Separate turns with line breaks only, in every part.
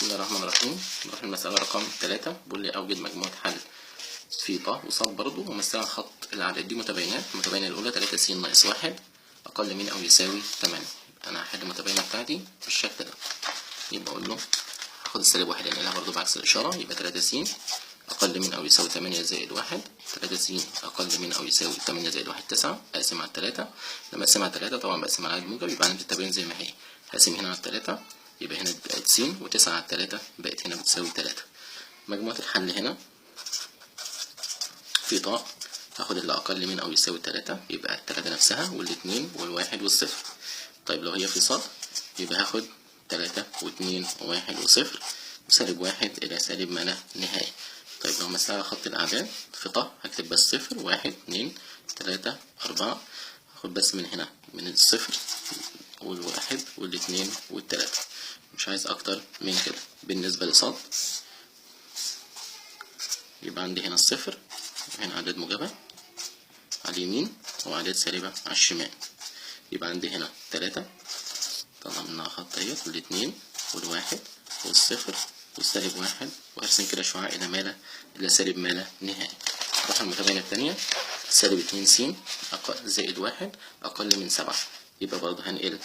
الله الرحمن الرحيم. نروح للمسألة رقم 3. بيقول لي أوجد مجموعة حل في ط وص برضه ومثلها خط الأعداد دي متباينات. المتباينة الأولى 3 س ناقص 1 أقل من أو يساوي 8. أنا هحل المتباينة بتاعتي بالشكل ده، يبقى أقول له هاخد السالب 1 أنقلها برضه بعكس الإشارة، يبقى 3 س أقل من أو يساوي 8 زائد 1، 3 س أقل من أو يساوي 8 زائد 1 9، أقسم على 3. لما أقسم على 3 طبعا بقسم على عدد موجب، يبقى علامة التباين زي ما هي، هقسم هنا على 3 يبقى هنا بقت س، و9 على 3 بقت هنا بتساوي 3. مجموعة الحل هنا في طاء هاخد اللي أقل من أو يساوي 3، يبقى التلاتة نفسها والاتنين والواحد والصفر. طيب لو هي في صاد يبقى هاخد 3 و2 و1 وصفر وسالب 1 إلى سالب ما لا نهاية. طيب لو مسألة خط الأعداد في ط هكتب بس 0 1 2 3 4، هاخد بس من هنا من الصفر والواحد والاتنين والتلاتة، مش عايز أكتر من كده. بالنسبة لصاد يبقى عندي هنا الصفر وهنا أعداد موجبة على اليمين وأعداد سالبة على الشمال، يبقى عندي هنا 3 طلع منها خط اهيت والاتنين والواحد والصفر والسالب 1، وارسم كده شعاع إلى ما لا إلى سالب ما لا نهاية. نروح المتباينة التانية سالب 2 س زائد 1 أقل من 7، يبقى برضه هنقل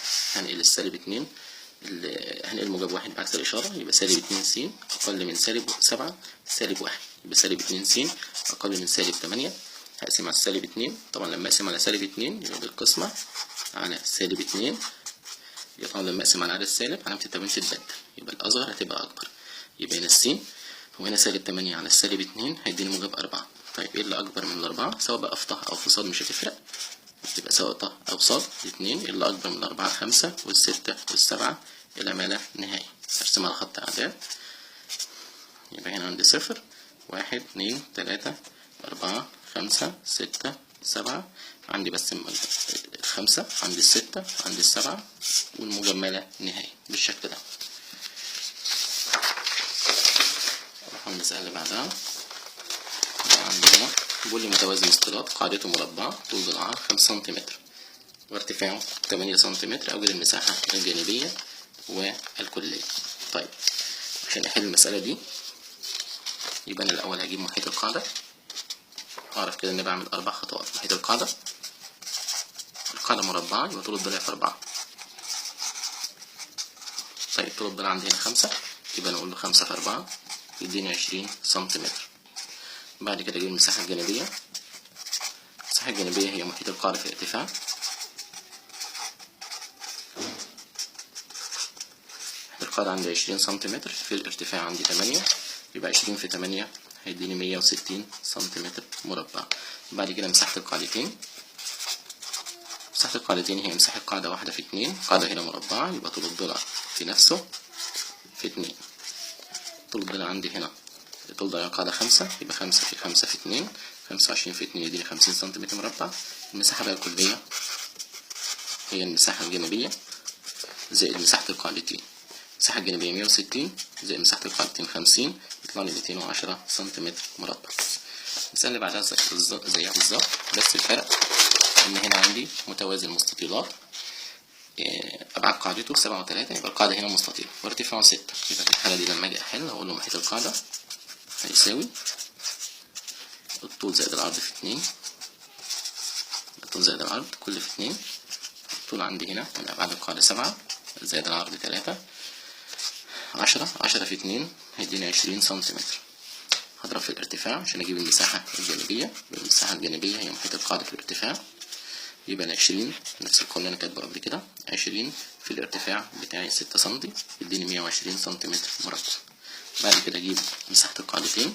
السالب 2، هنقل موجب 1 بعكس الإشارة، يبقى سالب 2 س أقل من سالب 7 سالب 1، يبقى سالب 2 س أقل من سالب 8. هقسم على سالب 2، طبعا لما أقسم على سالب 2 يبقى بالقسمة على سالب 2، يبقى طبعا لما أقسم على عدد سالب علامة التباين تتبدل، يبقى الأصغر هتبقى أكبر، يبقى هنا السين وهنا سالب 8 على السالب 2 هيديني موجب 4. طيب ايه اللي أكبر من الأربعة؟ سواء بقى في ط أو في صاد مش هتفرق، تبقى سواء ط أو صاد الاتنين. اللي أكبر من الأربعة 5 والستة والسبعة إلى ما لا نهاية. أرسم على خط أعداد، يبقى هنا عندي 0 1 2 3 4 5 6 7، عندي بس 5، عندي 6، عندي 7 والموجب ما لا نهاية بالشكل ده. نروح المسألة اللي بعدها. عندنا بيقول لي متوازي مستطيلات قاعدته مربعة، طول ضلعها 5 سنتيمتر وارتفاعه 8 سنتيمتر، أوجد المساحة الجانبية والكلية. طيب عشان أحل المسألة دي يبقى أنا الأول هجيب محيط القاعدة. أعرف كده إن بعمل 4 خطوات. محيط القاعدة، القاعدة مربعة يبقى طول الضلع في 4. طيب طول الضلع عندي هنا 5، يبقى نقول له 5 في 4 يديني 20 سنتيمتر. بعد كده أجيب المساحة الجانبية. المساحة الجانبية هي محيط القاعدة في الارتفاع. محيط القاعدة عندي 20 سنتيمتر في الارتفاع عندي 8، يبقى 20 في 8 هيديني 160 سنتيمتر مربع. بعد كده مساحة القاعدتين. مساحة القاعدتين هي مساحة قاعدة واحدة في 2، قاعدة هنا مربعة يبقى طول الضلع في نفسه في 2. طول الضلع عندي هنا طول ضلع القاعدة 5، يبقى 5 في 5 في 2، 25 في 2 يديني 50 سنتيمتر مربع. المساحة بقى الكلية هي المساحة الجانبية زائد مساحة القاعدتين. المساحة الجانبية 160 زائد مساحة القاعدتين 50، يطلع لي 210 سنتيمتر مربع. المسألة اللي بعدها زيها بالظبط، بس الفرق إن هنا عندي متوازي المستطيلات، أبعاد قاعدته 7 و3، يبقى القاعدة هنا مستطيلة وارتفاعه 6. يبقى في الحالة دي لما أجي أحل هقول له محيط القاعدة هيساوي الطول زائد العرض في 2، الطول زائد العرض كل في 2. الطول عندي هنا من أبعاد القاعدة 7 زائد العرض 3، 10، 10 في 2 هيديني 20 سنتيمتر. هضرب في الارتفاع عشان أجيب المساحة الجانبية. المساحة الجانبية هي محيط القاعدة في الارتفاع، يبقى 20 نفس القانون اللي أنا كاتبه قبل كده، 20 في الارتفاع بتاعي 6 سنتي يديني 120 سنتيمتر مربع. بعد كده أجيب مساحة القاعدتين،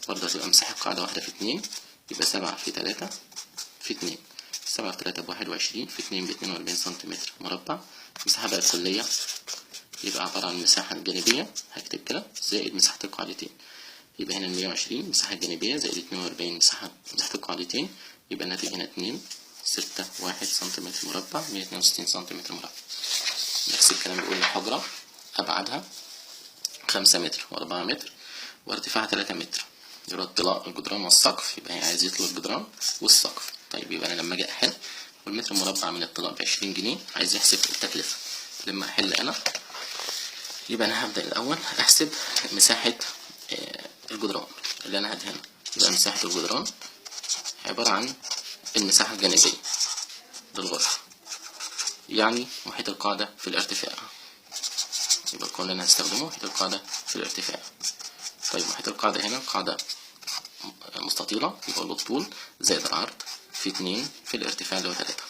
برضه هتبقى مساحة قاعدة واحدة في 2، يبقى 7 في 3 في 2، 7 في 3 ب21 في 2 ب42 سنتيمتر مربع. المساحة بقى الكلية يبقى عبارة عن المساحة الجانبية، هكتب كده زائد مساحة القاعدتين، يبقى هنا 120 مساحة الجانبية زائد 42 مساحة القاعدتين، يبقى الناتج هنا 2 6 1 سنتيمتر مربع، 162 سنتيمتر مربع. نفس الكلام بيقول الحجرة أبعادها 5 متر و4 متر وارتفاعها 3 متر، يبقى طلاء الجدران والسقف، يبقى هي عايز يطلق الجدران والسقف. طيب يبقى أنا لما أجي أحل والمتر مربع من الطلاء ب20 جنيه، عايز يحسب التكلفة. لما أحل أنا يبقى أنا هبدأ الأول أحسب مساحة الجدران اللي أنا هدهنها. يبقى مساحة الجدران عبارة عن المساحة الجانبية للغرفة، يعني محيط القاعدة في الارتفاع. يبقى القانون اللي أنا هستخدمه محيط القاعدة في الارتفاع. طيب محيط القاعدة هنا قاعدة مستطيلة، يبقى له الطول زائد العرض في 2 في الارتفاع اللي هو 3.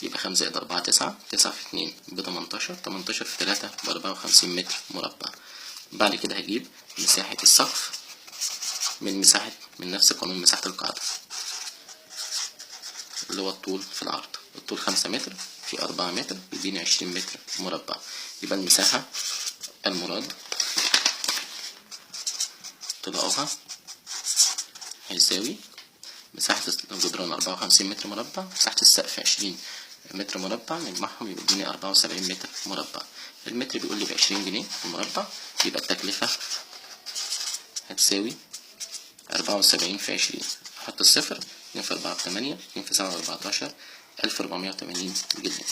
يبقى 5 زائد 4 9، 9 في 2 ب18، 18 في 3 ب54 متر مربع. بعد كده هجيب مساحة السقف من نفس قانون مساحة القاعدة اللي هو الطول في العرض. الطول 5 متر في 4 متر يديني 20 متر مربع. يبقى المساحة المراد طلاؤها هيساوي مساحة الجدران 54 متر مربع، مساحة السقف 20 متر مربع، نجمعهم يبقى يديني 74 متر مربع. المتر بيقول لي ب20 جنيه المربع، يبقى التكلفة هتساوي 74 في 20. أحط الصفر، 2 في 4 ب8، 2 في 7 ب14، 1480 جنيه.